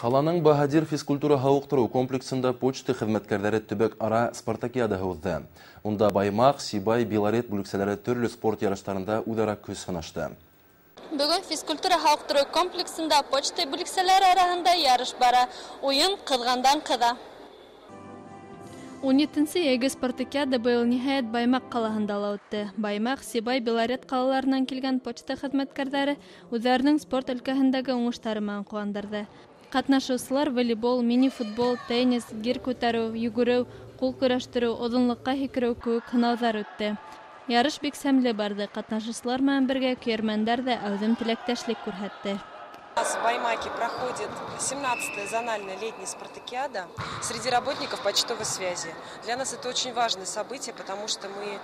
Ҡаланың Баһадир физкультура һауыҡтырыу комплексында почта хеҙмәткәрҙәре төбәк-ара спартакиадаһы уҙҙы. Унда Баймаҡ, Сибай, Белорет бүлексәләре төрлө спорт ярыштарында үҙ-ара көс һынашты. Бөгөн физкультура һауыҡтырыу комплексында почта бүлексәләре араһында ярыш бара. Уйын ҡыҙғандан ҡыҙа. 17-нсе йәйге спартакиада быйыл ниһайәт Баймаҡ ҡалаһында ла үтте. Баймаҡ, Сибай, Белорет ҡалаларынан килгән почта хеҙмәткәрҙәре үҙҙәренең спорт өлкәһендәге уңыштары менән ҡыуандырҙы. Ҡатнашыусылар волейбол, мини-футбол, теннис, гир күтәреү, йүгереү, ҡул көрәштереү, оҙонлоҡҡа һикереү кеүек һынауҙар үтте. Ярыш бик сәмле барҙы. Ҡатнашыусылар менән бергә көйәрмәндәр ҙә әүҙем теләктәшлек күрһәтте. У нас в Баймаке проходит 17-я зональная летняя спартакиада среди работников почтовой связи. Для нас это очень важное событие, потому что мы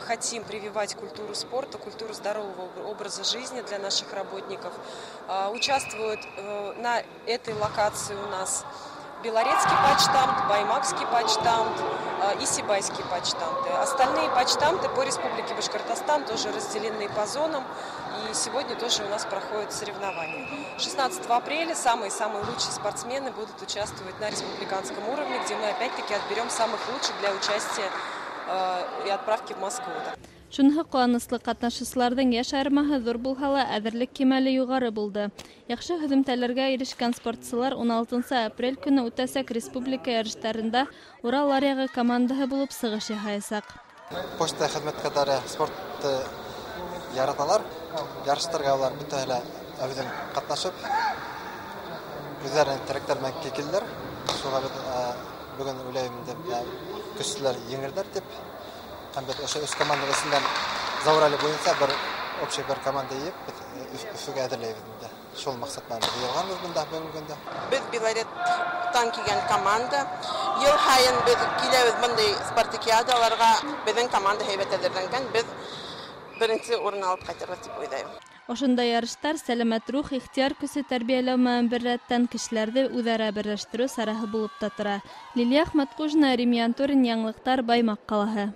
хотим прививать культуру спорта, культуру здорового образа жизни для наших работников. Участвуют на этой локации у нас Белорецкий почтамт, Баймакский почтамт и Сибайский почтамты. Остальные почтамты по Республике Башкортостан тоже разделены по зонам. И сегодня тоже у нас проходят соревнования. 16 апреля самые-самые лучшие спортсмены будут участвовать на республиканском уровне, где мы опять-таки отберем самых лучших для участия и отправки в Москву. Шуныһы ҡыуаныслы, ҡатнашыусыларҙың йәш айырмаһы ҙур булһа ла, әҙерлек кимәле юғары булды. Яҡшы һөҙөмтәләргә ирешкән спортсылар 16 апрель көнө үтәсәк республика ярыштарында Урал аръяғы командаһы булып сығыш яһаясаҡ. Почта хеҙмәткәрҙәре спортты яраталар, ярыштарға улар бөтәһе лә әүҙем ҡатнашып, үҙҙәренең теләктәре менән килделәр. Шуға беҙ бөгөн уйлайым инде, көслөләр еңерҙәр тип. Һәм беҙ ошо өс команда эсенән Заурали буйынса бер общий бер команда йыйып, беҙ Өфөгә әҙерләйбеҙ инде. Шул маҡсат менән йыйылғанбыҙ бында бөгөнгө көндә. Беҙ Белореттан килгән команда. Йыл һайын беҙ киләбеҙ бындай спартакиадаларға. Беҙҙең команда һәйбәт әҙерләнгән. Беҙ беренсе урын алып ҡайтырбыҙ тип уйлайым. Ошондай ярыштар сәләмәт рух, ихтыяр көсө тәрбиәләү менән бер рәттән кешеләрҙе үҙ-ара берләштереү сараһы булып та тора. Лилия Әхмәтҡужина, Рим Янтурин, Яңылыҡтар, Баймаҡ ҡалаһы.